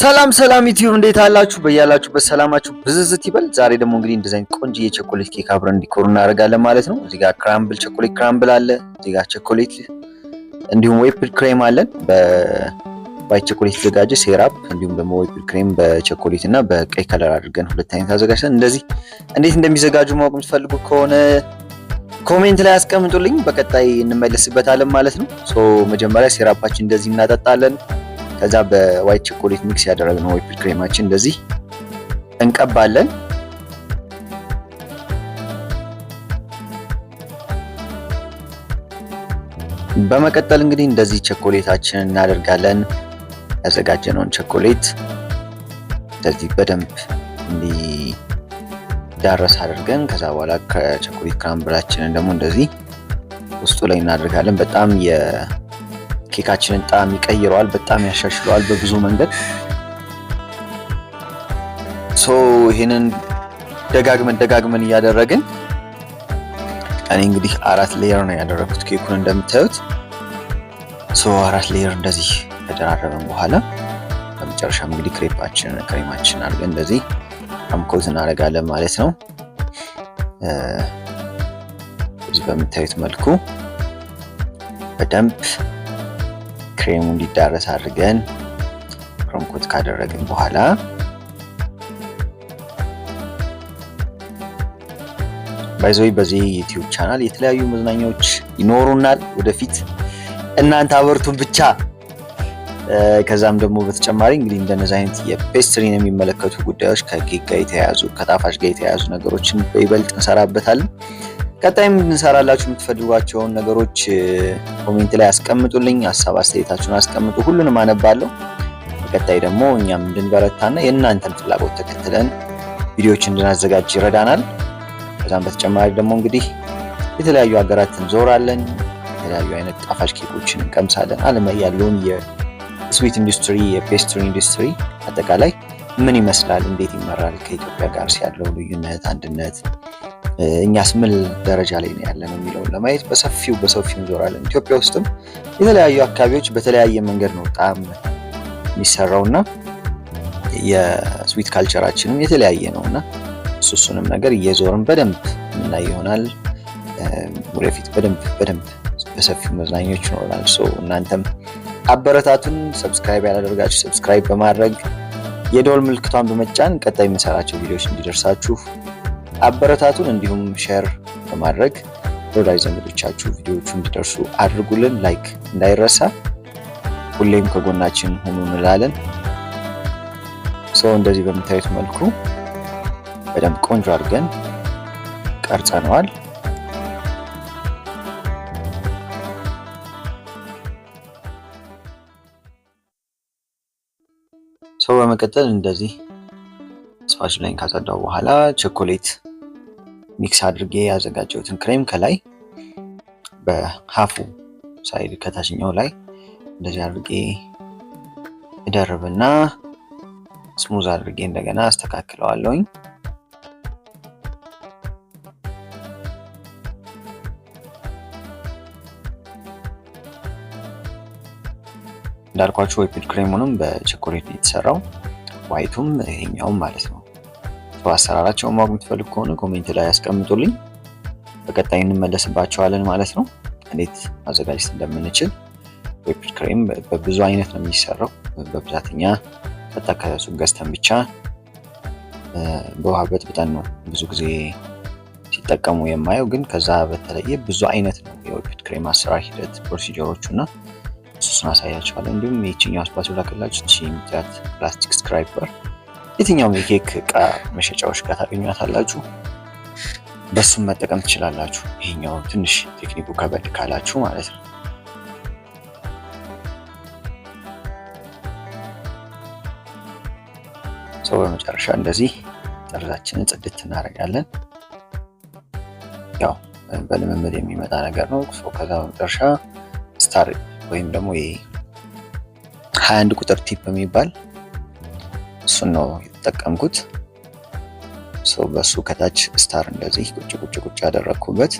ሰላም ሰላም ዩቲዩብ፣ እንዴት አላችሁ? በያላችሁበት ሰላማችሁ ብዝዝት ይበል። ዛሬ ደግሞ እንግዲህ እንደዚህ አይነት ቆንጆ የቸኮሌት ኬክ አብረን decor እናደርጋለን ማለት ነው። እዚህ ጋር crumble ቸኮሌት crumble አለ፣ እዚህ ጋር ቸኮሌት እንዲሁም whipped cream አለን፣ በ white ቸኮሌት የተዘጋጀ syrup፣ እንዲሁም ደግሞ whipped cream በቸኮሌት እና በቀይ color አድርገን ሁለት አይነት አዘጋጅተን እንደዚህ እንዴት እንደሚዘጋጁ ማወቅ የምትፈልጉ ከሆነ comment ላይ አስቀምጡልኝ። በቀጣይ እንመለስበታለን ማለት ነው። So መጀመሪያ syrup ኣችን እንደዚህ እናጠጣለን። ከዛ በ white ቸኮሌት mix ያደረግነው whipped cream ኣችን እንደዚህ እንቀባለን። በመቀጠል እንግዲህ እንደዚህ ቸኮሌታችንን እናደርጋለን። ያዘጋጀነውን ቸኮሌት እንደዚህ በደንብ እንዲዳረስ አድርገን ከዛ በኋላ ከቸኮሌት crumble ኣችንን ደግሞ እንደዚህ ውስጡ ላይ እናደርጋለን። በጣም የኬካችንን ጣዕም ይቀይረዋል፣ በጣም ያሻሽለዋል በብዙ መንገድ። So ይሄንን ደጋግመን ደጋግመን እያደረግን እኔ እንግዲህ አራት layer ነው ያደረኩት ኬኩን እንደምታዩት። So አራት layer እንደዚህ ከደራረብን በኋላ በመጨረሻም እንግዲህ ክሬፓችንን ክሬማችንን አድርገን እንደዚህ crumb coat እናደርጋለን ማለት ነው። እዚህ በምታዩት መልኩ በደንብ ክሬሙ እንዲዳረስ አድርገን crumb coat ካደረግን በኋላ by the way በዚህ ዩቲዩብ ቻናል የተለያዩ መዝናኛዎች ይኖሩናል ወደፊት፣ እናንተ አበርቱን ብቻ። ከዛም ደግሞ በተጨማሪ እንግዲህ እንደነዚህ አይነት የ pastry ን የሚመለከቱ ጉዳዮች፣ ከኬክ ጋር የተያያዙ፣ ከጣፋጭ ጋር የተያያዙ ነገሮችን በይበልጥ እንሰራበታለን። ቀጣይም እንሰራላችሁ የምትፈልጓቸውን ነገሮች comment ላይ አስቀምጡልኝ። ሀሳብ አስተያየታችሁን አስቀምጡ። ሁሉንም አነባለሁ። በቀጣይ ደግሞ እኛም እንድንበረታና የእናንተን ፍላጎት ተከትለን ቪዲዮዎች እንድናዘጋጅ ይረዳናል። ከዛም በተጨማሪ ደግሞ እንግዲህ የተለያዩ ሀገራት እንዞራለን። የተለያዩ አይነት ጣፋጭ ኬኮችን እንቀምሳለን። ዓለም ላይ ያለውን የ sweet industry፣ የ pastry industry አጠቃላይ ምን ይመስላል፣ እንዴት ይመራል፣ ከኢትዮጵያ ጋር ያለው ልዩነት፣ አንድነት፣ እኛስ ምን ደረጃ ላይ ነው ያለነው የሚለውን ለማየት በሰፊው በሰፊው እንዞራለን። ኢትዮጵያ ውስጥም የተለያዩ አካባቢዎች በተለያየ መንገድ ነው ጣዕም የሚሰራውና የ sweet culture ኣችንም የተለያየ ነው እና እሱንም ነገር እየዞርን በደንብ የምናይ ይሆናል። ወደፊት በደንብ በደንብ በሰፊው መዝናኞች ይኖራል። So እናንተም አበረታቱን። Subscribe ያላደረጋችሁ subscribe በማድረግ፣ የደወል ምልክቷን በመጫን ቀጣይ የምንሰራቸው ቪዲዮዎች እንዲደርሳችሁ አበረታቱን። እንዲሁም share በማድረግ ለወዳጅ ዘመዶቻችሁ ቪዲዮዎቹ እንዲደርሱ አድርጉልን። Like እንዳይረሳ። ሁሌም ከጎናችን ሁኑ እንላለን። So እንደዚህ በምታዩት መልኩ በደንብ ቆንጆ አድርገን ቀርጸነዋል። So በመቀጠል እንደዚህ spatula ዬን ካጸዳው በኋላ ቸኮሌት mix አድርጌ ያዘጋጀሁትን ክሬም ከላይ በ half ኡ side ከታችኛው ላይ እንደዚህ አድርጌ እደርብና smooth አድርጌ እንደገና አስተካክለዋለሁኝ። እንዳልኳችሁ whipped cream ኡንም በቸኮሌት ነው የተሰራው፣ white ኡም ይሄኛውም ማለት ነው። አሰራራቸውን ማወቅ የምትፈልጉ ከሆነ comment ላይ ያስቀምጡልኝ። በቀጣይ እንመለስባቸዋለን ማለት ነው፣ እንዴት ማዘጋጀት እንደምንችል። Whipped cream በብዙ አይነት ነው የሚሰራው። በብዛት እኛ ቀጥታ ከሱቅ ገዝተን ብቻ በውሃ በጥብጠን ነው ብዙ ጊዜ ሲጠቀሙ የማየው። ግን ከዛ በተለየ ብዙ አይነት ነው የ whipped cream አሰራር ሂደት procedure ኦቹ እና እሱን አሳያችኋለሁ። እንዲሁም ይችኛው spatula ካላችሁ እቺ የምታያት ፕላስቲክ scraper የትኛውም የኬክ እቃ መሸጫዎች ጋር ታገኟታላችሁ። በሱም መጠቀም ትችላላችሁ። ይሄኛው ትንሽ ቴክኒኩ ከበድ ካላችሁ ማለት ነው። So በመጨረሻ እንደዚህ ጠርዛችንን ጽድት እናደርጋለን። ያው በልምምድ የሚመጣ ነገር ነው። ከዛ በመጨረሻ star ወይም ደግሞ 21 ቁጥር tip የሚባል እሱን ነው የተጠቀምኩት። በሱ ከታች star እንደዚህ ቁጭ ቁጭ ቁጭ ያደረግኩበት።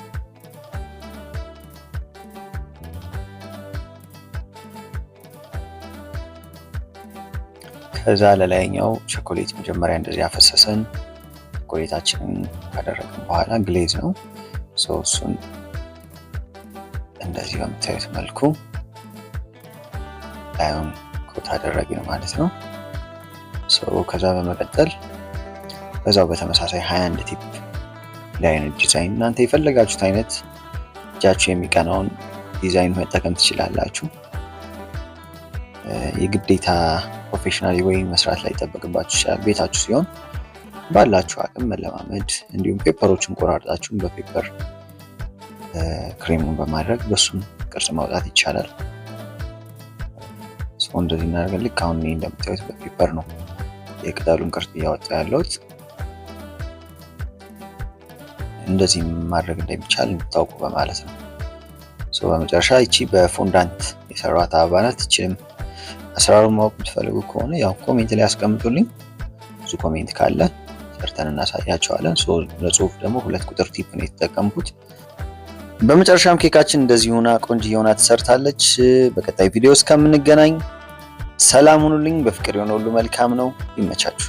ከዛ ለላይኛው ቸኮሌት መጀመሪያ እንደዚህ ያፈሰሰን ቸኮሌታችንን ካደረግን በኋላ glaze ነው። እሱን እንደዚህ በምታዩት መልኩ ላዩን ኮት አደረግን ማለት ነው። ከዛ በመቀጠል በዛው በተመሳሳይ 21 tip ላይ ዲዛይን፣ እናንተ የፈለጋችሁት አይነት እጃችሁ የሚቀናውን ዲዛይን መጠቀም ትችላላችሁ። የግዴታ professionally ወይ መስራት ላይ ይጠበቅባችሁ ይችላል። ቤታችሁ ሲሆን ባላችሁ አቅም መለማመድ፣ እንዲሁም paper ኦችን ቆራርጣችሁን በ paper ክሬሙን በማድረግ በሱም ቅርጽ ማውጣት ይቻላል። እንደዚህ እናደርገን። ልክ አሁን እንደምታዩት በ paper ነው የቅጠሉን ቅርጽ እያወጣ ያለሁት። እንደዚህ ማድረግ እንደሚቻል እንድታውቁ በማለት ነው። በመጨረሻ ይቺ በ fondant የሰሯት አበባ ናት። ይችንም አሰራሩን ማወቅ የምትፈልጉ ከሆነ ያው comment ላይ ያስቀምጡልኝ። ብዙ comment ካለ ሰርተን እናሳያቸዋለን። ለጽሁፍ ደግሞ 2 ቁጥር tip ነው የተጠቀምኩት። በመጨረሻም ኬካችን እንደዚህ ሆና ቆንጆ ሆና ተሰርታለች። በቀጣይ ቪዲዮ እስከምንገናኝ ሰላም ሁኑልኝ። በፍቅር የሆነ ሁሉ መልካም ነው። ይመቻችሁ።